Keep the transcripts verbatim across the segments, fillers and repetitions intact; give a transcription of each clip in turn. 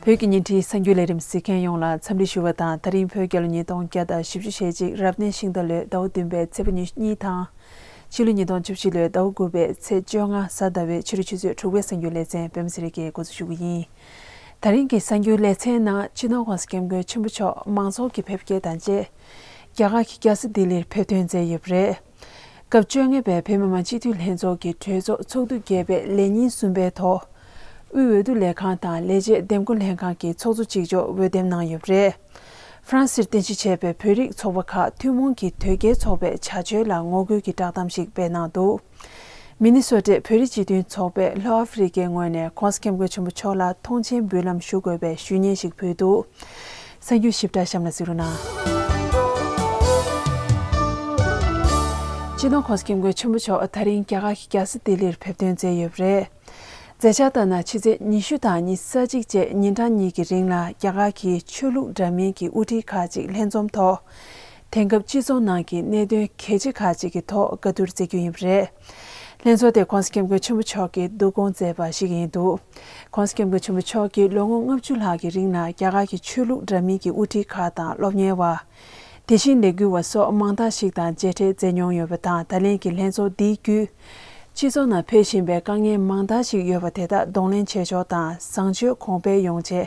བོད་ཀྱི་བརྙན་འཕྲིན་གསར་འགྱུར་ལས་རིམ་གཟིགས་མཁན་ཡོངས་ལ་འཚམས་འདྲི་ཞུ་བ་དང་། ད་རིང་བོད་རྒྱལ་ལོ་ཉིས་སྟོང་བརྒྱ་དང་བཞི་བཅུ་ཞེ་གཅིག་རབ་གནས་ཤིང་རྟ་ལོའི་ཟླ་བ་བདུན་པའི་ཚེས་པ་ཉི་ཤུ་གཉིས་དང་། ཕྱི་ལོ་ཉིས་སྟོང་བཅུ་བཞི་ལོའི་ཟླ་བ་དགུ་པའི་ཚེས་བཅོ་ལྔ་གཟའ་ཟླ་བའི་ཕྱི་དྲོ་ཆུ་ཚོད་དྲུག་པའི་གསར་འགྱུར་ལེ་ཚན་པད་མ་ཚེ་རིང་གིས་འགོ་འཛུགས་ཞུ་གི་ཡིན། ད་རིང་གི་གསར་འགྱུར་ལེ་ཚན་ནང་སྤྱི་ནོར་༸གོང་ས་༸སྐྱབས་མགོན་ཆེན་པོ་མཆོག་མང་ཚོགས་ཀྱི་ཕེབས་སྐྱེལ་དང་བཅས་རྒྱ་གར་གྱི་རྒྱལ་ས་ལྡི་ལིར་ཕེབས་ཐོན་མཛད་ཡོད་པ་རེད། སྐབས་བཅོ་ལྔ་པའི་བོད་མི་མང་སྤྱི་འཐུས་ལྷན་ཚོགས་ཀྱི་གྲོས་ཚོགས་ཚོགས་དུས་བརྒྱད་པའི་ལས་ཉིན་གསུམ་པའི་ཐོག་དབུས་འོས་བསྡུ་ལས་ཁང་དང་ལས་བྱེད་འདེམས་བསྐོ་ལྷན་ཁང་གི་ཚོགས་གཙོ་གཅིག་ལྕོགས་འོས་འདེམས་གནང་ཡོད་པ་རེད། ཧྥ་རན་སིར་རྟེན་གཞི་བྱས་པའི་བོད་རིགས་ཚོགས་པ་ཁག་ཐུན་མོང་གི་དོལ་རྒྱལ་ཚོགས་པའི་བྱ་སྤྱོད་ལ་ངོ་རྒོལ་གྱི་བསྒྲགས་གཏམ་ཞིག་སྤེལ་གནང་འདུག་མི་ནི་སོ་ཊའི་བོད་རིགས་སྤྱི་མཐུན་ཚོགས་པས་ལྷོ་ཨ་ཧྥེ་རི་ཀའི་ངོས་ནས་༸གོང་ས་༸སྐྱབས་མགོན་ཆེན་པོ་མཆོག་ལ་མཐོང་མཆན་འབུལ་ལམ་ཞུ་དགོས་པའི་ཞུ་སྙན་ཞིག་ཕུལ་འདུག་གསར་འགྱུར་ཞིབ་ཕྲ་གཤམ་ལ་གཟིགས་རོགས་གནང་། སྤྱི་ནོར་༸གོང་ས་༸སྐྱབས་མགོན་ཆེན་པོ་མཆོག་ད་རིང་རྒྱ་གར་གྱི་རྒྱལ་ས་ལྡི་ལིར་ཕེབས་ཐོན་མཛད་ཡོད་པ་རེད། མཛད་འཆར་ལྟར་ན་ཕྱི་ཚེས་ཉི་ཤུ་དང་ཉི་ཤུ་རྩ་གཅིག་བཅས་ཉིན་གྲངས་གཉིས་ཀྱི་རིང་ལ་རྒྱ་གར་གྱི་ཆོས་ལུགས་འདྲ་མིན་གྱི་དབུ་ཁྲིད་ཁག་ཅིག་ལྷན་འཛོམས་ཐོག་དེང་སྐབས་སྤྱི་ཚོགས་ནང་གི་གནད་དོན་གལ་ཆེ་ཁག་ཅིག་གི་ཐོག་བཀའ་བསྡུར་མཛད་རྒྱུ་ཡིན་པ་རེད། ལྷན་ཚོགས་དེ་༸གོང་ས་༸སྐྱབས་མགོན་ཆེན་པོ་མཆོག་གིས་བསྡུ་སྐོང་མཛད་པ་ཞིག་ཡིན་འདུག ༸གོང་ས་༸སྐྱབས་མགོན་ཆེན་པོ་མཆོག་གིས་ལོ་ངོ་ལྔ་བཅུ་ལྷག་གི་རིང་ལ་རྒྱ་གར་གྱི་ཆོས་ལུགས་འདྲ་མིན་གྱི་དབུ་ཁྲིད་ཁག་དང་སློབ་གཉེར་བ། དེ་བཞིན་ལས་འགུལ་བ་སོགས་མང་དག་ཞིག་དང་མཇལ་འཕྲད་མཛད་མྱོང་ཡོད་པ་དང་། ད་ལན་གྱི་ལྷན་ཚོགས་འདིའི་བརྒྱུད། སྤྱི་ཚོགས་ནང་འཕེལ་བཞིན་པའི་དཀའ་ངལ་མང་དག་ཞིག་ཡོད་པ་དེ་དག་གདོང་ལེན་བྱེད་ཕྱོགས་དང་བཟང་སྤྱོད་གོང་འཕེལ་ཡོང་ཆེད་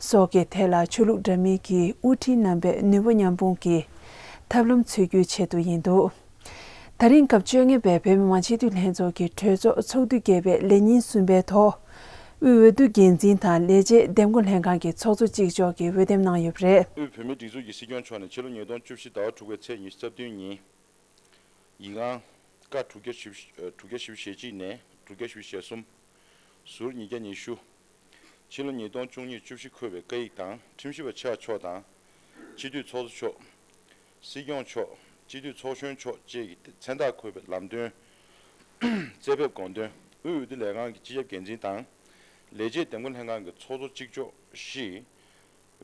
སོགས་ཀྱི་ཐད་ལ་ཆོས་ལུགས་འདྲ་མིན་གྱི་དབུ་ཁྲིད་རྣམ་པས་ནུས་པ་མཉམ་སྤུངས་ཀྱིས་ཐབས་ལམ་འཚོལ་རྒྱུའི་ཆེད་དུ་ཡིན་འདུག་ད་རིང་སྐབས་བཅོ་ལྔ་པའི་བོད་མི་མང་སྤྱི་འཐུས་ལྷན་ཚོགས་ཀྱི་གྲོས་ཚོགས་ཚོགས་དུས་བརྒྱད་པའི་ལས་ཉིན་གསུམ་པའི་ཐོག་དབུས་འོས་བསྡུ་འགན་འཛིན་དང་ལས་བྱེད་འདེམས་བསྐོ་ལྷན་ཁང་གི་ཚོགས་གཙོ་གཅིག་ལྕོགས་ཀྱིས་འོས་འདེམས་གནང་ཡོད་པ་རེད། དབུས་བོད་མིའི་སྒྲིག་འཛུགས་ཀྱི་སྲིད་སྐྱོང་མཆོག་ནས་ཕྱི་ལོ་ཉིས་སྟོང་བཅུ་བཞི་ཟླ་བ་དྲུག་པའི་ཚེས་ཉི་ཤུ་རྩ་བདུན་ཉིན། ཡིག་ཨང་ཀ་དྲུག་བརྒྱ་བཞི་བཅུ་དྲུག་བརྒྱ་བཞི་བཅུ་ཞེ་གཅིག་ནས་དྲུག་བརྒྱ་བཞི་བཅུ་ཞེ་གསུམ། ཟུར་ཉིས་བརྒྱ་ཉི་ཤུ། ཕྱི་ལོ་ཉིས་སྟོང་བཅུ་གཉིས་བཅུ་བཞི་འཁོད་པའི་བཀའ་ཡིག་དང་ཁྲིམས་ཞིབ་པ་ཆེ་བ་མཆོག་དང་། སྤྱི་འཐུས་ཚོགས་གཙོ་མཆོག་སྲིད་སྐྱོང་མཆོག་སྤྱི་འཐུས་ཚོགས་གཞོན་མཆོག་བཅས་ཀྱི་མཚན་རྟགས་འཁོད་པའི་ལམ་སྟོན། བཙས་ཕེབས་དགོངས་དོན། དབུས་འོས་བསྡུ་ལས་ཁང་གི་སྤྱི་ཁྱབ་འགན་འཛིན་དང་། ལས་བྱེད་འདེམས་བསྐོ་ལྷན་ཁང་གི་ཚོགས་གཙོ་གཅིག་ལྕོགས་བཞི།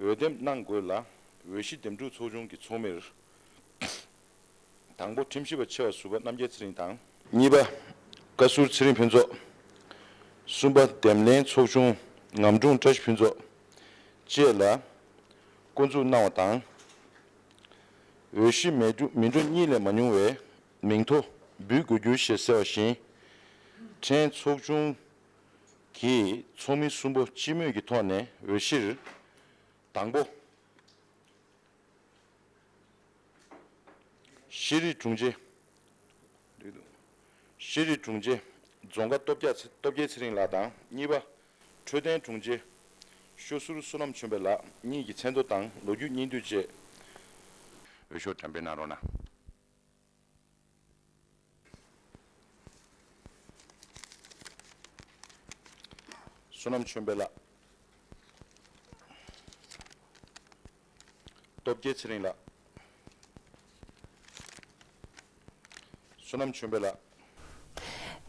འོས་འདེམས་གནང་དགོས་ལ། འོས་གཞི་འདེམས་སྒྲུག་ཚོགས་ཆུང་གི་ཚོགས་མིར། དང་པོ་ཁྲིམས་ཞིབ་པ་ཆེ་བ་ཟུར་པ་རྣམ་རྒྱལ་ཚེ་རིང་དང་། གཉིས་པ། བཀའ་ཟུར་ཚེ་རིང་ཕུན་ཚོགས། གསུམ་པ། འདེམས་ལྷན་ཚོགས་ཆུང་ངམ་དྲུང་བཀྲ་ཤིས་ཕུན་ཚོགས། བཅས་ལ་བསྐོ་འཛུགས་གནང་བ་དང་། འོས་གཞི་མི་འགྲོ་མི་འགྲོ་གཉིས་ལས་མ་ཉུང་བའི་མིང་ཐོ་འབུལ་དགོས་རྒྱུ་ཞེས་གསལ་བ་བཞིན། ཕྲན་ཚོགས་ཆུང་གི་ཚོགས་མི་གསུམ་པོ་སྤྱི་མོས་ཀྱི་ཐོག་ནས་འོས་གཞིར། དང་པོ། ཤེས་རིག་དྲུང་ཆེ། ཤེས་རིག་དྲུང་ཆེ། རྫོང་དགའ་སྟོབས་རྒྱལ་སྟོབས་རྒྱལ་ཚེ་རིང་ལགས་དང་། གཉིས་པ། འཕྲོད་བསྟེན་དྲུང་ཆེ། ཤོ་ཟུར་བསོད་ནམས་ཆོས་འཕེལ་ལགས་གཉིས་ཀྱི་མཚན་ཐོ་དང་ལོ་རྒྱུས་སྙིང་བསྡུས་བཅས། འོས་ཤོག་འགྲེམས་སྤེལ་གནང་རོགས་གནང་། བསོད་ནམས་ཆོས་འཕེལ་ལགས། སྟོབས་རྒྱལ་ཚེ་རིང་ལགས། བསོད་ནམས་ཆོས་འཕེལ་ལགས།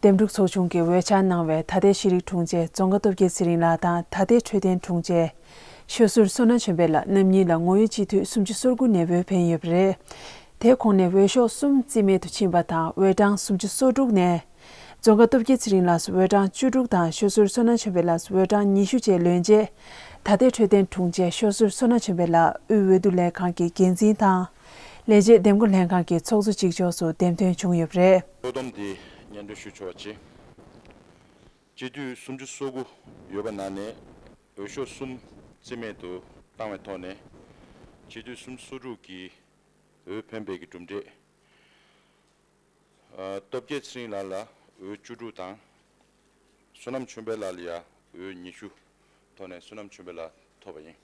འདེམས་སྒྲུག་ཚོགས་ཆུང་གི་འོས་འཆར་གནང་བའི་ད་ལྟའི་ཤེས་རིག་དྲུང་ཆེ་རྫོང་དགའ་སྟོབས་རྒྱལ་ཚེ་རིང་ལགས་དང་ད་ལྟའི་འཕྲོད་བསྟེན་དྲུང་ཆེ། ཤོ་ཟུར་བསོད་ནམས་ཆོས་འཕེལ་ལགས་རྣམ་གཉིས་ལ་ངོ་ཡོད་སྤྱི་འཐུས་སུམ་ཅུ་སོ་དགུ་ནས་འོས་འཕེན་ཡོད་པ་རེད། དེ་ཁོངས་ནས་འོས་ཤོག་གསུམ་རྩིས་མེད་དུ་ཕྱིན་པ་དང་འོས་གྲངས་སུམ་ཅུ་སོ་དྲུག་ནས། རྫོང་དགའ་སྟོབས་རྒྱལ་ཚེ་རིང་ལགས་སུ་འོས་གྲངས་བཅུ་དྲུག་དང་ཤོ་ཟུར་བསོད་ནམས་ཆོས་འཕེལ་ལགས་སུ་འོས་གྲངས་ཉི་ཤུ་བཅས་ལོན་རྗེས། ད་ལྟའི་འཕྲོད་བསྟེན་དྲུང་ཆེ་ཤོ་ཟུར་བསོད་ནམས་ཆོས་འཕེལ་ལགས་དབུས་འོས་བསྡུ་ལས་ཁང་གི་འགན་འཛིན་དང་། ལས་བྱེད་འདེམས་བསྐོ་ལྷན་ཁང་གི་ཚོགས་གཙོ་གཅིག་ལྕོགས་སུ་འདེམས་ཐོན་བྱུང་ཡོད་པ་རེད། ཚོགས་བསྡོམས་འདི་སྙན་སྒྲོན་ཞུ་ཆོག་པ་བྱེད། སྤྱི་འཐུས་སུམ་ཅུ་སོ་དགུ་ཡོད་པ་ནང་ནས་འོས་ཤོག་གསུམ་རྩིས་མེད་དུ་བཏང་བའི་ཐོག་ནས་སྤྱི་འཐུས་སུམ་ཅུ་སོ་དྲུག་གིས་འོས་འཕེན་པའི་གི་གྲུབ་འབྲས། ཨ། སྟོབས་རྒྱལ་ཚེ་རིང་ལགས་ལ་འོས་བཅུ་དྲུག་དང་། བསོད་ནམས་ཆོས་འཕེལ་ལགས་ལ་ཡང་འོས་ཉི་ཤུ་ཐོག་ནས་བསོད་ནམས་ཆོས་འཕེལ་ལགས་ཐོབ་པ་ཡིན།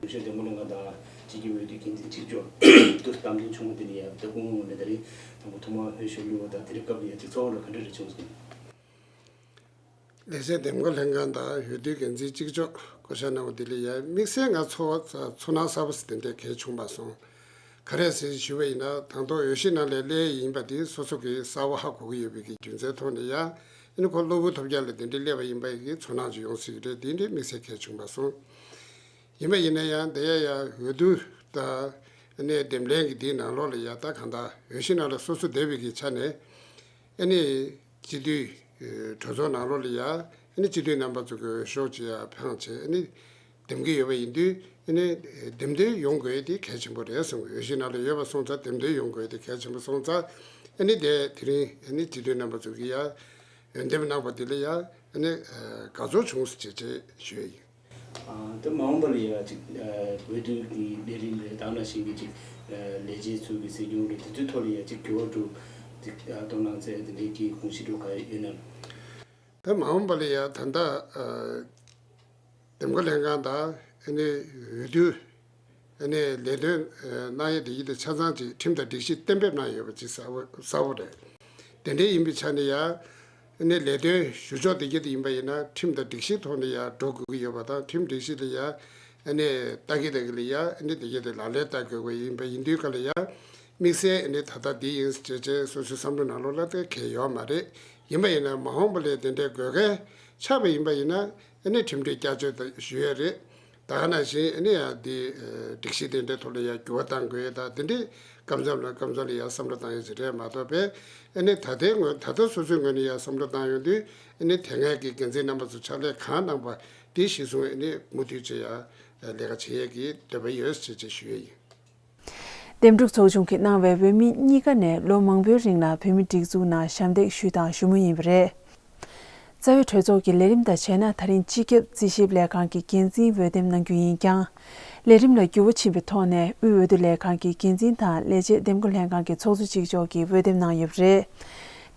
འོས་ཤོག་འདེམས་བསྐོ་ལྷན་ཁང་དང་སྤྱི་ཁྱབ་འོས་བསྡུ་འགན་འཛིན་གཅིག་ལྕོགས་དུ་བདམས་ཐོན་བྱུང་བ་དེ་ནི་ཡང་ད་སྐུ་ངོ་ངོས་ནས་ད་རེས་དང་པོ་ཐོག་མར་འོས་ཤོག་བླུགས་པ་དང་དེ་རིང་སྐབས་ལ་ཡང་དེ་ཚོགས་ལ་ག་འདྲ་རེ་བྱུང་སོང་། ལས་བྱེད་འདེམས་བསྐོ་ལྷན་ཁང་དང་འོས་བསྡུ་འགན་འཛིན་གཅིག་ལྕོགས་བསྐོ་བཞག་གནང་བ་དེ་ལ་ཡང་དམིགས་བསལ་ང་ཚོ་ཚོར་སྣང་གསར་པ་ཞིག་དེ་འདྲ་གལ་བྱུང་མ་སོང་། ག་རེ་ཟེར་ཞུས་པ་ཡིན་ན་དང་ཐོག་འོས་གཞི་ནང་ལ་སླེབས་ཡིན་པ་དེ་སོ་སོ་གིས་གསལ་པོ་ཧ་གོ་གི་ཡོད་པའི་གི་རྒྱུ་མཚན་ཐོག་ནས་ཡང་ཨ་ནི་ཁོ་གློ་བུར་ཐོལ་རྒྱག་ལ་དེ་འདྲ་སླེབས་པ་ཡིན་པའི་གི་ཚོར་སྣང་ཅིག་ཡོང་སྲིད་ཀྱི་རེད། དེ་འདྲའི་དམིགས་བསལ་གལ་བྱུང་མ་སོང་། ཡིན་པ་ཡིན་ན་ཡང་དེ་ཡ་ཡ་འོས་བསྡུ་དང་ཨ་ནི་འདེམས་ལྷན་གྱི་དེའི་ནང་ལོགས་ལ་ཡ་ད་གང་ལྟར་འོས་གཞི་ནང་ལ་སོ་སོ་བསྡད་པའི་གི་ཆ་ནས་ཨ་ནི་སྤྱི་འཐུས་གྲོས་ཚོགས་ནང་ལོགས་ལ་ཡ་ཨ་ནི་སྤྱི་འཐུས་རྣམ་པ་ཚོ་གི་འོས་ཤོག་ཅིག་ཡ་འཕངས་བྱས་ཨ་ནི་འདེམས་ཀྱི་ཡོད་པ་ཡིན་དུས་ཨ་ནི་འདེམས་ཐོན་ཡོང་དགོས་དེ་གལ་ཆེན་པོ་རེད་བསམ་གི། འོས་གཞི་ནང་ལ་ཡོད་པ་སོང་ཙང་འདེམས་ཐོན་ཡོང་དགོས་དེ་གལ་ཆེན་པོ་སོང་ཙང་ཨ་ནི་དེ་དེ་རིང་ཨ་ནི་སྤྱི་འཐུས་རྣམ་པ་ཚོ་གི་ཡ་འོས་འདེམས་གནང་པ་དེ་ལ་ཡ་ཨ་ནི་དགའ་ཚོར་བྱུང་ཟེར་བྱས་བྱས་ཞུ་ཡ་ཡིན། ཨ། ད་མ་འོངས་པ་ལ་ཡ་ཅིག་ཨ། འོས་བསྡུ་གི་ལས་རིམ་རེད། དེ་ནང་བཞིན་གྱི་ཅིག་ཨ། ལས་བྱེད་ཚོའི་གི་སྲིད་སྐྱོང་རེད། དེ་ཚོའི་ཐོག་ལ་ཡ་ཅིག་འགྱུར་བ་འགྲོ་ཅིག་ཨ། གཏོང་གནང་ཚད་དེ་འདྲའི་གི་དགོངས་གཞི་འགྲོ་ག་ཡོད་ན། ད་མ་འོངས་པ་ལ་ཡ་ད་ལྟ་ཨ། འདེམས་བསྐོ་ལྷན་ཁང་དང་ཨ་ནི་འོས་བསྡུ་ཨ་ནི་ལས་དོན་ཨ། གནང་ཡ་དེ་ཡིན་དེ་ཆ་ཚང་ཅིག་ཁྲིམས་དང་སྒྲིག་གཞི་གཏན་འབེབས་གནང་ཡོད་པ་ཅིག་གསལ་པོ་གསལ་པོ་རེད། དེ་འདྲའི་ཡིན་པའི་ཆ་ནས་ཡ། ཨ་ནི་ལས་དོན་ཞུ་ཕྱོགས་དེ་གྱད་དེ་ཡིན་པ་ཡིན་ན་ཁྲིམས་དང་སྒྲིག་གཞིའི་ཐོག་ནས་ཡ་འགྲོ་དགོས་ཀྱི་ཡོད་པ་དང་ཁྲིམས་སྒྲིག་གཞི་ལ་ཡ་ཨ་ནི་ལྟ་གི་ལྟ་གི་ལ་ཡ་ཨ་ནི་དེ་གྱད་དེ་ལག་ལེན་བསྟར་དགོས་པ་ཡིན་པ་ཡིན་དུས་ག་ལ་ཡ་དམིགས་བསལ་ཨ་ནི་ད་ལྟ་འདི་ཡིན་ཟེར་བྱས་སོ་སོའི་བསམ་བློ་ནང་ལོགས་ལ་དེ་གལ་ཡོད་མ་རེད། ཡིན་པ་ཡིན་ན་མ་འོངས་པ་ལ་དེ་འདྲའི་དགོས་གལ་ཆགས་པ་ཡིན་པ་ཡིན་ན་ཨ་ནི་ཁྲིམས་སྒྲིག་བསྐྱར་བཅོས་དང་ཞུ་ཡས་རེད། ད་ག་ནང་བཞིན་ཨ་ནི་ཡང་འདི་ཨ། སྒྲིག་གཞི་དེ་འདྲའི་ཐོག་ལ་ཡང་འགྱུར་བ་གཏང་དགོས་ཡས་དང་དེ་འདྲའི་སྐབས་མཚམས་ལ་སྐབས་མཚམས་ལ་ཡང་བསམ་བློ་བཏང་ཡས་ཅིག་རེད་མ་གཏོགས་པས་ཨ་ནི་ད་ལྟའི་ངོས་ད་ལྟ་སོ་སོའི་ངོས་ནས་ཡང་བསམ་བློ་བཏང་ཡོང་དུས་ཨ་ནི་དེ་སྔའི་གི་འགན་འཛིན་རྣམ་པ་ཚོ་ཕྱག་ལས་གང་གནང་པ་དེ་གཞིར་བཟུང་ཨ་ནི་མུ་མཐུད་ཅིག་ཡང་ལས་ཀ་བྱེད་ཡས་ཀྱི་འདོད་པ་ཡོད་ཅེས་ཅིག་ཞུ་ཡས་ཡིན། འདེམས་སྒྲུག་ཚོགས་ཆུང་གིས་གནང་བའི་འོས་མི་གཉིས་ཀ་ནས་ལོ་མང་པོའི་རིང་ལ་བོད་མིའི་སྒྲིག་འཛུགས་ནང་ཞབས་འདེགས་ཞུས་དང་ཞུ་མུས་ཡིན་པ་རེད། རྩ་བའི་གྲོས་ཚོགས་ཀྱི་ལས་རིམ་དང་བྱས་ན་ད་རིང་སྤྱི་ཁྱབ་རྩིས་ཞིབ་ལས་ཁང་གི་འགན་འཛིན་འོས་འདེམས་གནང་རྒྱུ་ཡིན་ཀྱང་། ལས་རིམ་ལ་འགྱུར་བ་ཕྱིན་པའི་ཐོག་ནས་དབུས་འོས་བསྡུ་ལས་ཁང་གི་འགན་འཛིན་དང་ལས་བྱེད་འདེམས་བསྐོ་ལྷན་ཁང་གི་ཚོགས་གཙོ་གཅིག་ལྕོགས་ཀྱིས་འོས་འདེམས་གནང་ཡོད་པ་རེད།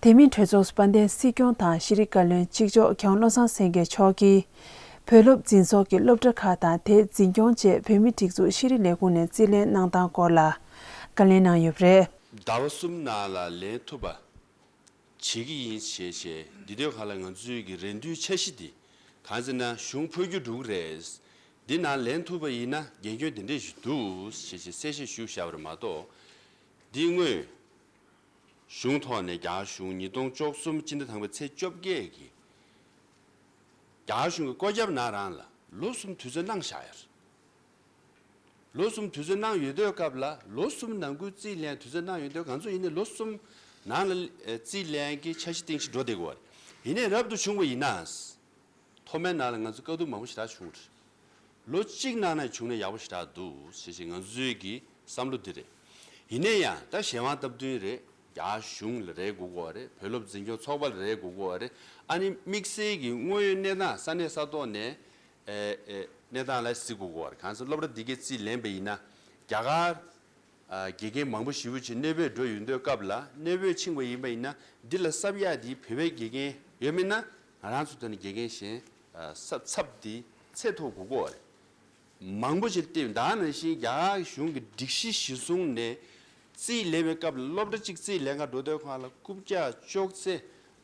དེ་མིན་གྲོས་ཚོགས་སུ་དཔལ་ལྡན་སྲིད་སྐྱོང་དང་ཤེས་རིག་བཀའ་བློན་གཅིག་ལྕོགས་མཁས་དབང་བློ་བཟང་སེང་གེ་མཆོག་གིས། བོད་སློབ་འཛིན་ཚོགས་ཀྱི་སློབ་གྲྭ་ཁག་དང་དེ་འཛིན་སྐྱོང་བཅས་བོད་མིའི་སྒྲིག་འཛུགས་ཤེས་རིག་ལས་ཁུངས་ནས་རྩིས་ལེན་གནང་སྟངས་སྐོར་ལ་བཀའ་ལན་གནང་ཡོད་པ་རེད། ཟླ་བ་གསུམ་ནང་ལ་ལེན་ཐུབ་པ་བྱེད་ཀྱི་ཡིན་ཞེས་བཤད། འདི་དུས་སྒང་ལ་ང་ཚོའི་གི་རེ་འདུན་འཆར་གཞི་འདི་གང་ཟེར་ན་གཞུང་འཕོ་འགྱུར་འགྲོ་གི་རེད། འདི་ནང་ལེན་ཐུབ་པ་ཡིན་ན་འགན་ཁྱོན་དེ་འདྲས་ཞིག་འདུག་ཞེས་བཤད་གསལ་བཤད་ཞུས་བཞག་པ་རེད་མ་གཏོགས། འདི་སྔོན། གཞུང་ཐོག་ནས་རྒྱ་གཞུང་ཉིས་སྟོང་བཅུ་གསུམ་སྤྱི་ཟླ་དང་པོའི་ཚེས་བཅོ་བརྒྱད་ཀྱི་རྒྱ་གཞུང་གི་བཀོད་ཁྱབ་ནང་རང་ལ་ལོ་གསུམ་དུས་ཚོད་གནང་བཞག་ཡོད་རེད། ལོ་གསུམ་དུས་ཚོད་གནང་ཡོད་དུས་སྐབས་ལ་ལོ་གསུམ་ནང་ཁུལ་རྩིས་ལེན་དུས་ཚོད་གནང་ཡོད་དུས་ང་ཚོ་ཡིན་ནའི་ལོ་གསུམ་ནང་ལ་རྩིས་ལེན་གྱི་འཆར་གཞི་སྟེང་ཞིག་འགྲོ་བསྡད་ཀྱི་ཡོད་རེད། ཡིན་ནའི་རབ་ཏུ་བྱུང་བ་ཡིན་ན། མཐོ་དམན་ནང་ལ་ང་ཚོ་དཀའ་སྡུག་མང་པོ་ཞེ་དྲག་བྱུང་རེད། ལོ་གཅིག་ནང་ན་བྱུང་ན་ཡག་པོ་ཞེ་དྲག་འདུག་ཞེས་ཞེས་ང་ཚོའི་གི་བསམ་བློ་འདི་རེད། ཡིན་ན་ཡང་ད་གཞན་དབང་སྟབས་བསྟུན་རེད། རྒྱ་གཞུང་ལ་རེ་དགོས་ཀྱི་ཡོད་རེད། བོད་སློབ་འཛིན་སྐྱོང་ཚོགས་པ་ལ་རེ་དགོས་ཀྱི་ཡོད་རེད། ཨ་ནི་དམིགས་བསལ་གྱི་དངོས་ཡོད་གནས་སྟངས་ས་གནས་ས་ཐོག་ནས་ཨེ་ཨེ་གནས་སྟངས་ལ་གཟིགས་དགོས་ཀྱི་ཡོད་རེད། གང་ཟེར་སློབ་གྲྭ་འདི་གའི་རྩིས་ལེན་པ་ཡིན་ན་རྒྱ་གར། ཨ། དགེ་རྒན་མང་པོ་ཞེ་པོ་ཅིག་གནས་སྤོས་འགྲོ་ཡོང་དུས་སྐབས་ལ་གནས་སྤོས་ཕྱིན་པ་ཡིན་པ་ཡིན་ན་འདི་ལ་གསབ་ཡག་འདི་བོད་པའི་དགེ་རྒན་ཡོད་མེད་ན་ང་རང་ཚོ་དེ་ནི་དགེ་རྒན་གཞན་ཨ། གསབ་ཚབ་འདི་ཚད་མཐོ་དགོས་ཀྱི་ཡོད་རེད། མང་པོ་ཅིག་བལྟས་ད་ནང་བཞིན་རྒྱ་གར་གཞུང་གི་སྒྲིག་གཞི་གཞིར་བཟུང་ནས་རྩིས་ལེན་པའི་སྐབས་ལ་སློབ་གྲྭ་གཅིག་རྩིས་ལེན་ག་འགྲོ་དུས་སྒང་ལ་རྐུབ་བཀྱག་ཅོག་ཙེ་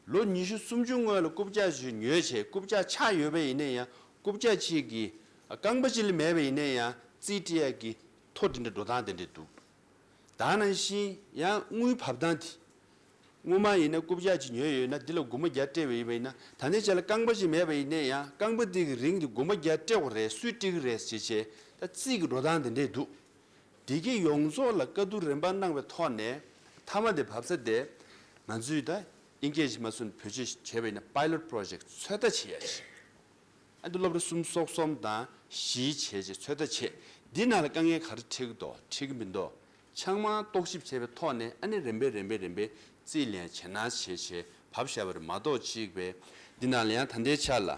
ལོ་ཉི་ཤུ་སུམ་ཅུ་སྔོན་ལ་རྐུབ་བཀྱག་ཅིག་ཉོས་བྱས་རྐུབ་བཀྱག་ཆག་ཡོད་པ་ཡིན་ན་ཡང་རྐུབ་བཀྱག་ཅིག་གི་རྐང་པ་ཅིག་ལས་མེད་པ་ཡིན་ན་ཡང་རྩིས་སྤྲད་ཡག་གི་ཐོ་དེ་འདྲ་འགྲོ་སྟངས་དེ་འདྲ་འདུག་ད་ནང་བཞིན་ཡང་དངུལ་བབས་སྟངས་དེ། སྔོན་མ་ཡིན་ན་རྐུབ་བཀྱག་ཅིག་ཉོས་ཡོད་ན་འདི་ལ་སྒོར་མོ་བརྒྱ་སྤྲད་པ་ཡིན་པ་ཡིན་ན་ད་ནས་ཆ་ལ་རྐང་པ་ཅིག་མེད་པ་ཡིན་ན་ཡང་རྐང་པ་འདི་གི་རིང་དེ་སྒོར་མོ་བརྒྱ་སྤྲད་དགོས་རེད། སུས་སྤྲད་ཀྱི་རེད་ཟེར་བྱས་ད་རྩིས་ཀྱི་འགྲོ་སྟངས་དེ་འདྲས་འདུག་དེ་གའི་ཡོངས་རྫོགས་ལ་བཀའ་བསྡུར་རིམ་པ་གནང་བའི་ཐོག་ནས་མཐའ་མ་དེ་བབས་ས་དེ་ང་ཚོས་ད་དབྱིན་སྐད་ཅིག་མ་སུ་ནས་བེད་སྤྱོད་བྱས་པ་ཡིན་ན་pilot project ཚོད་ལྟ་བྱེད་ཡ་ཞིག་ཨ་འདི་སློབ་གྲྭ་གསུམ་སོག་གསུམ་དང་བཞི་བྱས་བྱས་ཚོད་ལྟ་བྱས། འདི་ནང་ལ་དཀའ་ངལ་ག་རེ་འཕྲད་ཀྱི་འདུག་འཕྲད་ཀྱི་མི་འདུག་ཚང་མ་རྟོག་ཞིབ་བྱས་པའི་ཐོག་ནས་ཨ་ནི་རིམ་པས་རིམ་པས་རིམ་པས་རྩིས་ལེན་བྱེད་ན་བྱས་བྱས་བབས་བཞག་པ་རེད་མ་གཏོགས་གཅིག་པས། འདི་ནང་ལ་ཡང་ད་ལྟའི་ཆ་ལ་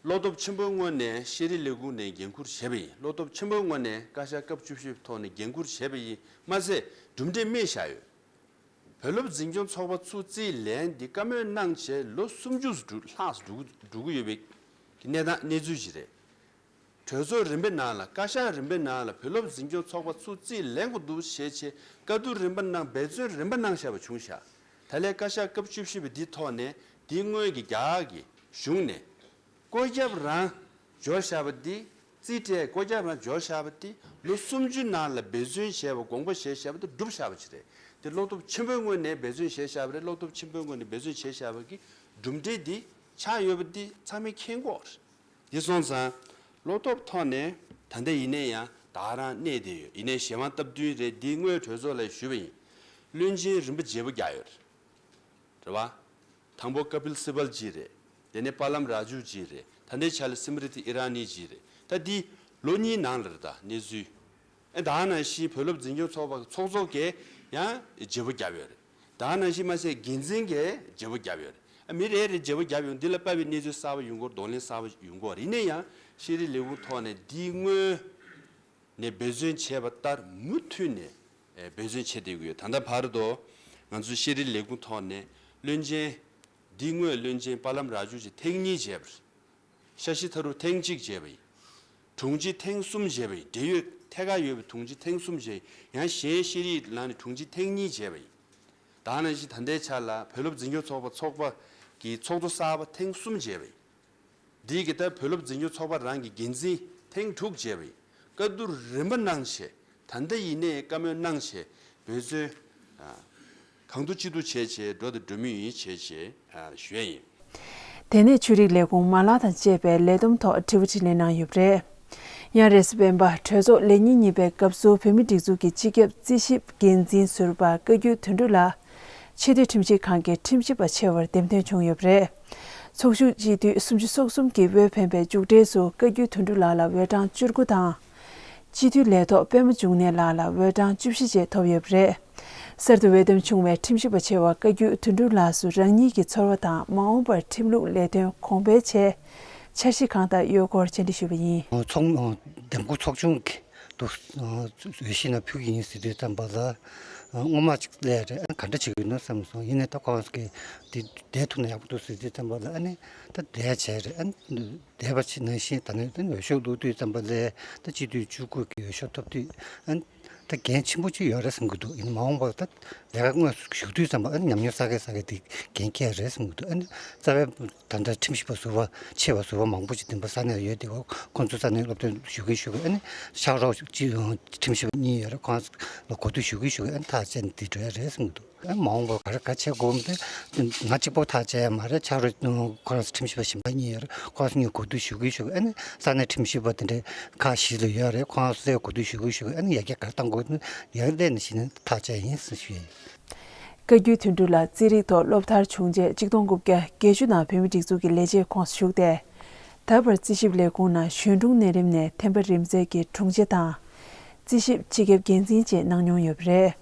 བློ་སྟོབས་ཆེན་པོའི་ངོས་ནས་ཤེས་རིག་ལས་ཁུངས་ནས་འགན་འཁུར་བྱས་པ་ཡིན། བློ་སྟོབས་ཆེན་པོའི་ངོས་ནས་བཀའ་ཤག་སྐབས་བཅུ་བཞི་པའི་ཐོག་ནས་འགན་འཁུར་བྱས་པ་ཡིན་མ་ཟད་གྲུབ་འབྲས་སྨིན་བཞག་ཡོད། བོད་སློབ་འཛིན་སྐྱོང་ཚོགས་པ་ཚུར་རྩིས་ལེན་འདི་བཀའ་མོལ་གནང་བྱས་ལོ་སུམ་ཅུ་ཙམ་འགྲོ་ལྷག་ཙམ་འགྲོ་གི་འགྲོ་གི་ཡོད་པའི་གནས་སྟངས་གནས་ཚུལ་ཞིག་རེད། གྲོས་ཚོགས་རིམ་པའི་ནང་ལ་བཀའ་ཤག་རིམ་པའི་ནང་ལ་བོད་སློབ་འཛིན་སྐྱོང་ཚོགས་པ་ཚུར་རྩིས་ལེན་དགོས་འདུག་ཞེས་བྱས་བཀའ་བསྡུར་རིམ་པ་གནང་འབད་བརྩོན་རིམ་པ་གནང་བཞག་པ་བྱུང་ཤག་ད་ལན་བཀའ་ཤག་སྐབས་བཅུ་བཞི་པའི་འདིའི་ཐོག་ནས་འདིའི་སྔོན་གྱི་རྒྱ་གར་གྱི་གཞུང་ནས། བཀོད་ཁྱབ་རང་འབྱོར་བཞག་པ་འདི། རྩིས་སྤྲད་བཀོད་ཁྱབ་རང་འབྱོར་བཞག་པ་འདི་ལོ་སུམ་ཅུ་ནང་ལ་འབད་བརྩོན་བྱས་པ་དགོངས་པ་བཞེས་བཞག་པ་འདི་འགྲུབ་བཞག་པ་ཅིག་རེད། དེ་བློ་སྟོབས་ཆེན་པོའི་ངོས་ནས་འབད་བརྩོན་བྱས་བཞག་པ་རེད། བློ་སྟོབས་ཆེན་པོའི་ངོས་ནས་འབད་བརྩོན་བྱས་བཞག་པ་གི་གྲུབ་འབྲས་འདི་ཆགས་ཡོད་པ་འདི་ཚང་མས་མཁྱེན་གྱི་ཡོད་རེད། འདི་སོང་ཙང་ བློ་སྟོབས་ཐོག་ནས་ད་ལྟ་ཡིན་ནའི་ཡང་ད་རང་གནས་བསྡད་ཡོད། ཡིན་ནའི་གཞན་དབང་སྟབས་བསྟུན་རེད། འདི་སྔོན་གྲོས་ཚོགས་ལ་ཞུས་པ་ཡིན། བློན་ཆེན་རིམ་པ་བརྗེ་པོ་རྒྱག་ཡོད་རེད། རེད་བ། དང་པོ་ཀ་པིལ་སི་བལ་ཇི་རེད། དེ་ནས་པ་ལམ་ར་ཇུ་ཇི་རེད། ད་ལྟའི་ཆ་ལ་སི་མི་རི་ཐི་ཨི་ར་ནི་ཇི་རེད། ད་འདི་ལོ་གཉིས་ནང་ལ་རེད། ད་གནས་ཚུལ། ཨེ་ད་ག་ནང་བཞིན་བོད་སློབ་འཛིན་སྐྱོང་ཚོགས་པ་ཚོགས་གཙོ་གིས་ཡང་བརྗེ་པོ་བརྒྱབ་ཡོད་རེད། ད་ག་ནང་བཞིན་མ་ཟད་འགན་འཛིན་གྱིས་བརྗེ་པོ་བརྒྱབ་ཡོད་རེད། ཨ་མི་རེ་རེ་བརྗེ་པོ་བརྒྱབ་ཡོང་། འདི་ལ་དཔག་པའི་གནས་ཚུལ་གསར་པ་ཡོང་གི་རེད། གདོང་ལེན་གསར་པ་ཡོང་གི་རེད། ཡིན་ན་ཡང་ཤེས་རིག་ལས་ཁུངས་ཐོག་ནས་འདི་སྔོན་ནས་འབད་བརྩོན་བྱས་པ་ལྟར་མུ་མཐུད་ནས་ཨེ་འབད་བརྩོན་བྱེད་བསྡད་ཀྱི་ཡོད། ད་ལྟ་བར་དུ་ང་ཚོ་ཤེས་རིག་ལས་ཁུངས་ཐོག་ནས་བློན་ཆེན་འདི་སྔོན་བློན་ཆེན་པ་ལམ་ར་ཇུ་ཇི་ཐེངས་གཉིས་བྱས་པ་རེད། ཤ་ཤི་ཐ་རུ་ཐེངས་གཅིག་བྱས་པ་ཡིན། དྲུང་ཆེ་ཐེངས་གསུམ་བྱས་པ་ཡིན། འབྲེལ་ཡོད་ཐད་ཀར་ཡོད་པའི་དྲུང་ཆེ་ཐེངས་གསུམ་བྱས། ཡང་གཞན་ཤེས་རིག་ལམ་ནས་དྲུང་ཆེ་ཐེངས་གཉིས་བྱས་པ་ཡིན། ད་ག་ནང་བཞིན་ད་ལྟའི་ཆ་ལ་བོད་སློབ་འཛིན་སྐྱོང་ཚོགས་པ་ཚོགས་པ་གི་ཚོགས་གཙོ་གསར་པ་ཐེངས་གསུམ་བྱས་པ་ཡིན། འདི་གི་ད་བོད་སློབ་འཛིན་སྐྱོང་ཚོགས་པ་རང་གི་འགན་འཛིན་ཐེངས་དྲུག་བྱས་པ་ཡིན། བཀའ་བསྡུར་རིམ་པ་གནང་བྱས། ད་ལྟ་ཡིན་ནའི་བཀའ་མོལ་གནང་བྱས། འབད་བརྩོན་གང་ཐུབ་ཅི་ཐུབ་བྱས་བྱས་འགྲོ་དང་འགྲོ་མུས་ཡིན་བྱས་བྱས་ཞུ་ཡ་ཡིན། དེ་ནས་ཆོས་རིག་ལས་ཁུངས་མ་ལག་དང་བཅས་པའི་ལས་བསྡོམས་ཐོག་དྲི་བ་དྲིས་ལན་གནང་ཡོད་པ་རེད། ཡང་རེས་གཟའ་སྤེན་པ་གྲོས་ཚོགས་ལས་ཉིན་གཉིས་པའི་སྐབས་སུ་བོད་མིའི་སྒྲིག་འཛུགས་ཀྱི་སྤྱི་ཁྱབ་རྩིས་ཞིབ་འགན་འཛིན་ཟུར་པ་བཀའ་བརྒྱུད་དོན་གྲུབ་ལགས་ཆེས་མཐོའི་ཁྲིམས་ཞིབ་ཁང་གི་ཁྲིམས་ཞིབ་པ་ཆེ་བར་འདེམས་ཐོན་བྱུང་ཡོད་པ་རེད། ཚོགས་ཞུགས་སྤྱི་འཐུས་སུམ་ཅུ་སོ་གསུམ་གྱིས་འོས་འཕེན་པའི་མཇུག་འབྲས་སུ་བཀའ་བརྒྱུད་དོན་གྲུབ་ལགས་ལ་འོས་གྲངས་བཅུ་དགུ་དང་། སྤྱི་འཐུས་ལས་ཐོག་པད་མ་འབྱུང་གནས་ལགས་ལ་འོས་གྲངས་བཅུ་བཞི་བཅས་ཐོབ་ཡོད་པ་རེད། གསར་དུ་འོས་འདེམས་བྱུང་བའི་ཁྲིམས་ཞིབ་པ་ཆེ་བ་བཀའ་བརྒྱུད་དོན་གྲུབ་ལགས་སུ་རང་ཉིད་ཀྱི་ཚོར་བ་དང་མ་འོངས་པར་ཁྲིམས་ལུགས་ལས་དོན་གོང་འཕེལ་ཆེད་འཆར་གཞི་གང་ལྟར་ཡོད་སྐོར་བཅར་འདྲི་ཞུས་པ་ཡིན། ཚོགས་འདེམས་བསྐོ་ཚོགས་ཆུང་གི་འདུག་འོས་ཤིང་ན་ཕུལ་གྱི་ཡིན་ཟེར་དུས་ཙམ་པ་ལ་སྔོན་མ་ཅིག་སླེབས་རེད། ཨ་ག་འདྲ་བྱེད་ཀྱི་ཡོད་ན་བསམ་སོང་། ཡིན་ནའི་ད་ཁོང་གིས་འདི་བསྡད་ཐུབ་ན་ཡག་པོ་འདུག་ཟེར་དུས་ཙམ་པ་ལ་ཨ་ནི་ད་བསྡད་བྱས་རེད། ཨ་ནི་བསྡད་པ་ཅིག་ནང་བཞིན་ད་ནི་ད་ནི་འོས་ཤོག་བླུགས་དུས་ཙམ་པ་ལ་ད་སྤྱི་འཐུས་བཅུ་དགུ་གི་འོས་ཤོག་ཐོབ་དུས་ཨ་ནི་ད་འགན་ཆེན་པོ་ཅིག་ཡོད་རེད་བསམ་གྱི་འདུག་ཡིན་ནའི་མ་འོངས་པར་ད་ལས་ཀ་དངོས་སུ་ཞུགས་དུས་ཙམ་པ་ཨ་ནི་ཉམས་མྱོང་བསགས་གས་བསགས་གས་དེ་འགན་འཁྱེར་རེད་བསམ་གྱི་འདུག་ཨ་ནི་རྩ་བའི་ད་ལྟ་ཁྲིམས་ཞིབ་པ་ཟུར་པ་ཆེ་བ་ཟུར་པ་མང་པོ་ཅིག་འདི་པ་ས་གནས་ཡོད་དེ། ཁོང་ཚོ་ས་གནས་སློབ་སྟོན་ཞུ་གིན་ཞུ་གིན་ཨ་ནི་ཕྱག་རོགས་ཅིག་ཁྲིམས་ཞིབ་པ་གཉིས་ཡོད་རེད། ཁོང་ཚོ་ལ་གོ་བསྡུར་ཞུ་གིན་ཞུ་གིན་ཨ་ནི་ཐག་བཅད་ནས་འདི་འགྲོ་ཡ་རེད་བསམ་གྱི་འདུག་ཨ་ནི་མ་འོངས་པར་ག་རེ་ག་བྱེད་དགོས་མིན་དེ་ང་གཅིག་པོ་ཐག་བཅད་ཡ་མ་རེད། ཕྱག་རོགས་ཁོ་རང་ཚོ་ཁྲིམས་ཞིབ་པ་གཞན་པ་གཉིས་ཡོད་རེད། ཁོ་རང་ཚོ་གཉིས་གོ་བསྡུར་ཞུ་གིན་ཞུ་གིན་ཨ་ནི་ས་གནས་ཁྲིམས་ཞིབ་པ་དེ་འདྲའི་ཁག་བཞི་ལ་ཡོད་རེད། ཁོ་རང་ཚོ་གོ་བསྡུར་ཞུ་གིན་ཞུ་གིན་ཨ་ནི་ཡར་རྒྱས་ག་རེ་གཏང་དགོས་ན་ཡར་སླེབས་ནས་གཞི་ནས་ཐག་བཅད་ཡིན་ཟེར་ཞུ་ཡ་ཡིན། བཀའ་བརྒྱུད་དོན་གྲུབ་ལགས་རྩིས་རིག་ཐོག་སློབ་མཐར་བྱུང་རྗེས་གཅིག་སྟོང་དགུ་བརྒྱ་བརྒྱད་ཅུ་ནང་བོད་མིའི་སྒྲིག་འཛུགས་ཀྱི་ལས་བྱེད་ཁོངས་སུ་ཞུགས་ཏེ། ད་བར་རྩིས་ཞིབ་ལས་ཁུངས་ནང་གཞོན་དྲུང་གནས་རིམ་ནས་ཐེམ་པ་རིམ་འཛེགས་ཀྱི་དྲུང་ཆེ་དང་། རྩིས་ཞིབ་སྤྱི་ཁྱབ་འགན་འཛིན་བཅས་གནང་མྱོང་ཡོད་པ་རེད།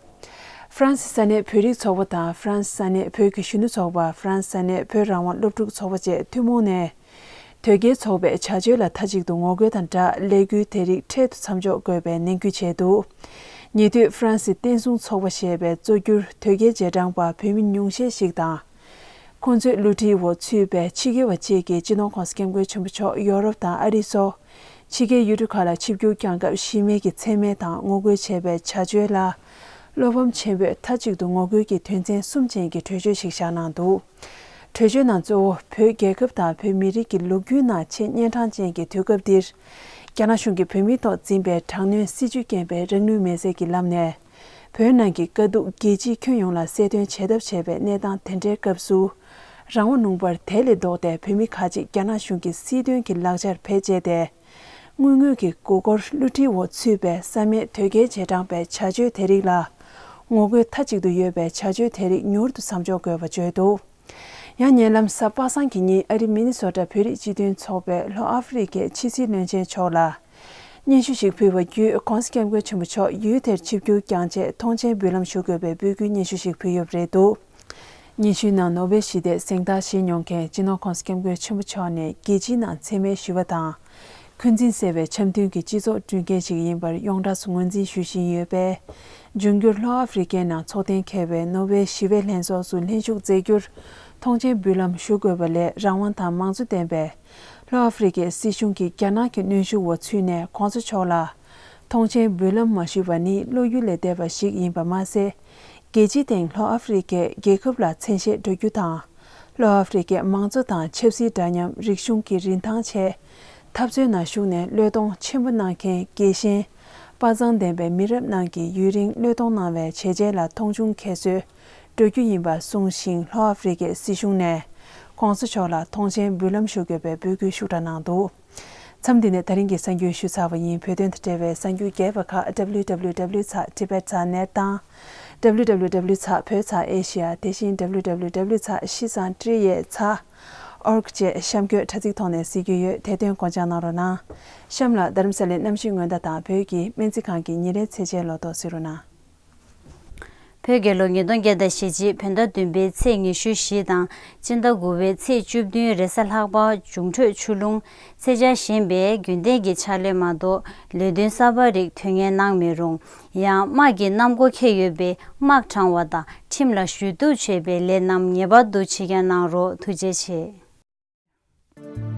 ཧྥ་རན་སི་ས་གནས་བོད་རིགས་ཚོགས་པ་དང་ཧྥ་རན་སི་ས་གནས་བོད་ཀྱི་གཞོན་ནུ་ཚོགས་པ། ཧྥ་རན་སི་ས་གནས་བོད་རང་དབང་སློབ་ཕྲུག་ཚོགས་པ་བཅས་ཐུན་མོང་ནས། དོལ་རྒྱལ་ཚོགས་པའི་བྱ་སྤྱོད་ལ་མཐའ་གཅིག་ཏུ་ངོ་རྒོལ་དང་སྦྲགས་ལས་འགུལ་དེ་རིགས་འཕྲལ་དུ་མཚམས་འཇོག་དགོས་པའི་ནན་སྐུལ་བྱས་འདུག་ཉེ་དུས་ཧྥ་རན་སིའི་བསྟན་སྲུང་ཚོགས་པ་ཞེས་པའི་གཙོ་གྱུར་དོལ་རྒྱལ་རྗེས་འབྲང་པ་བོད་མི་ཉུང་ཤས་ཤིག་དང་། ཁོང་ཚོའི་བསླུ་བྲིད་འོག་ཚུད་པའི་ཕྱི་རྒྱལ་བ་བཅས་ཀྱིས་སྤྱི་ནོར་༸གོང་ས་༸སྐྱབས་མགོན་ཆེན་པོ་མཆོག་ཡོ་རོབ་དང་ཨ་རི་སོགས་ཕྱི་རྒྱལ་ཡུལ་གྲུ་ཁག་ལ་ཆིབས་བསྒྱུར་བསྐྱངས་སྐབས་གཞི་མེད་ཀྱི་མཚན་སྨད་དང་ངོ་རྒོལ་བྱས་པའི་བྱ་སྤྱོད་ལ། བློ་ཕམ་ཆེན་པོས་མཐའ་གཅིག་ཏུ་ངོ་རྒོལ་གྱི་དོན་ཚན་གསུམ་ཅན་གྱི་གྲོས་ཆོད་ཞིག་བཞག་གནང་འདུག་གྲོས་ཆོད་ནང་གཙོ་བོ་བོད་རྒྱལ་ཁབ་དང་བོད་མི་རིགས་ཀྱི་ལོ་རྒྱུས་ནང་ཆེས་གཉན་འཕྲང་ཅན་གྱི་དུས་སྐབས་འདིར། རྒྱ་ནག་གཞུང་གིས་བོད་མིའི་ཐོག་འཛིན་པའི་དྲག་གནོན་སྲིད་བྱུས་རྐྱེན་པས་རང་ནུས་མེད་ཚད་ཀྱི་ལམ་ནས། བོད་ནང་གི་དཀའ་སྡུག་རྒྱལ་སྤྱིའི་ཁྱོན་ཡོངས་ལ་གསལ་སྟོན་བྱེད་ཐབས་བྱས་པའི་གནས་སྟངས་དེ་འདྲའི་སྐབས་སུ། རང་དབང་ལུང་པར་དེ་ལས་ལྡོག་སྟེ་བོད་མི་ཁག་ཅིག་རྒྱ་ནག་གཞུང་གི་སྲིད་དོན་གྱི་ལག་ཆར་བེད་སྤྱད་དེ། དངུལ་དངོས་ཀྱི་མགོ་སྐོར་བསླུ་བྲིད་འོག་ཚུད་པའི་བསམ་ཡས་དོལ་རྒྱལ་རྗེས་འབྲང་པའི་བྱ་སྤྱོད་དེ་རིགས་ལ། ངོ་རྒོལ་མཐའ་གཅིག་ཏུ་ཡོད་པའི་བྱ་སྤྱོད་དེ་རིགས་མྱུར་དུ་མཚམས་འཇོག་དགོས་པ་བརྗོད་འདུག་ཡང་ཉེ་ལམ་གཟའ་པ་སངས་ཀྱི་ཉིན་ཨ་རི་མི་ནི་སོ་ཊ་བོད་རིགས་སྤྱི་མཐུན་ཚོགས་པའི་ལྷོ་ཨ་ཧྥེ་རི་ཁའི་ཕྱི་སྲིད་བློན་ཆེན་མཆོག་ལ། སྙན་ཞུ་ཞིག་ཕུལ་བ་བརྒྱུད་༸གོང་ས་༸སྐྱབས་མགོན་ཆེན་པོ་མཆོག་ཡུལ་དེར་ཆིབས་བསྒྱུར་བསྐྱངས་རྗེས་ཐོངས་མཆན་འབུལ་ལམ་ཞུ་དགོས་པའི་འབོད་སྐུལ་སྙན་ཞུ་ཞིག་ཕུལ་ཡོད་པ་རེད་འདུག་སྙན་ཞུའི་ནང་ནོ་བེལ་ཞི་བདེ་གཟེངས་རྟགས་བཞེས་མྱོང་མཁན་སྤྱི་ནོར་༸གོང་ས་༸སྐྱབས་མགོན་ཆེན་པོ་མཆོག་ནས་རྒྱལ་སྤྱིའི་ནང་མཚན་སྨད་ཞུ་བ་དང་། འཁོན་འཛིན་སེལ་བའི་འཆམ་མཐུན་གྱི་སྤྱི་ཚོགས་བསྐྲུན་མཁན་ཞིག་ཡིན་པར་ཡོངས་གྲགས་སུ་ངོས་འཛིན་ཞུ་བཞིན་ཡོད་པས། འབྱུང་འགྱུར་ལྷོ་ཨ་ཧྥེ་རི་ཁའི་ནང་འཚོ་རྟེན་འཁེལ་བའི་ནོ་བེལ་ཞི་བའི་ལྷན་ཚོགས་སུ་ལྷན་ཞུགས་མཛད་རྒྱུར་ཐོངས་མཆན་འབུལ་ལམ་ཞུ་དགོས་པ་ལས་རང་དབང་དང་མང་གཙོ་ལྡན་པའི་ལྷོ་ཨ་ཧྥེ་རི་ཁའི་སྲིད་གཞུང་གིས་རྒྱ་ནག་གི་གནོན་ཤུགས་འོག་ཚུད་ནས་༸གོང་ས་མཆོག་ལ་ཐོངས་མཆན་འབུལ་ལམ་མ་ཞུས་པ་ནི་བློ་ཡུལ་ལས་འདས་པ་ཞིག་ཡིན་པ་མ་ཟད། རྒྱལ་སྤྱིའི་སྟེང་ལྷོ་ཨ་ཧྥེ་རི་ཁའི་རྒྱལ་ཁབ་ལ་མཚན་ཤས་འགྲོ་རྒྱུ་དང་། ལྷོ་ཨ་ཧྥེ་རི་ཁའི་མང་གཙོ་དང་ཆབ་སྲིད་འདྲ་མཉམ་རིག་གཞུང་གི་རིན་ཐང་ཆེད་འཐབ་རྩོད་ནང་ཞུགས་ནས་བློས་གཏོང་ཆེན་པོ་གནང་མཁན་རྒྱལ་ཞེན་དཔའ་མཛངས་ལྡན་པའི་མི་རབས་རྣམས་ཀྱིས་ཡུན་རིང་བློས་གཏོང་གནང་བའི་བྱས་རྗེས་ལ་མཐོང་ཆུང་ཁྱད་གསོད་འགྲོ་རྒྱུ་ཡིན་པ་གསུངས་ཤིང་། ལྷོ་ཨ་ཧྥེ་རི་ཁའི་སྲིད་གཞུང་ནས་༸གོང་ས་མཆོག་ལ་ཐོངས་མཆན་འབུལ་ལམ་ཞུ་དགོས་པའི་འབོད་སྐུལ་ཤུགས་དྲག་གནང་འདུག་མཚམས་འདི་ནས་ད་རིང་གི་གསར་འགྱུར་ཞུས་ཚར་བ་ཡིན། བོད་དོན་དང་འབྲེལ་བའི་གསར་འགྱུར་རྒྱས་པ་ཁག W W W ཚགས་Tibet ཚགས་net དང་། W W W ཚགས་བོད་ཚགས་Asia། དེ་བཞིན་W W W ཚགས་ཤི་ཚང་ཀྲི་ཡེ་ཚགས་org བཅས་གཤམ་འཁོད་དྲ་ཚིགས་ཐོག་ནས་གཟིགས་རྒྱུ་ཡོད། དེ་དོན་སྐོང་སྦྱང་གནང་རོགས་གནང་། གཤམ་ལ་རྡ་རམ་ས་ལའི་གནམ་གཤིས་སྔོན་བརྡ་དང་བོད་ཀྱི་སྨན་རྩིས་ཁང་གི་ཉིན་རེའི་ཚེས་ཆའི་ལོ་ཐོ་གཟིགས་རོགས་གནང་། བོད་རྒྱལ་ལོ་ཉིས་སྟོང་བརྒྱ་དང་ཞེ་གཅིག་བོད་ཟླ་བདུན་པའི་ཚེས་ཉི་ཤུ་བཞི་དང་སྤྱི་ཟླ་དགུ་པའི་ཚེས་བཅུ་བདུན་རེས་གཟའ་ལྷག་པ་འབྱུང་འཕྲོད་ཆུ་ཀླུང་ཚེས་བཅར་བཞིན་པས་རྒྱུན་ལྡན་གྱི་ཕྱག་ལས་མ་གཏོགས་ལས་དོན་གསར་པ་རིགས་དོན་གཉེར་གནང་མི་རུང་། ཡང་དམག་གི་གནམ་སྒོ་འཁེལ་ཡོད་པའི་དམག་དྲངས་པ་དང་ཁྲིམས་ལ་ཞུ་གཏུག་བྱས་པའི་ལས་རྣམས་ངེས་པར་དུ་ཕྱི་འགྱངས་གནང་རོགས། ཐུགས་རྗེ་ཆེ།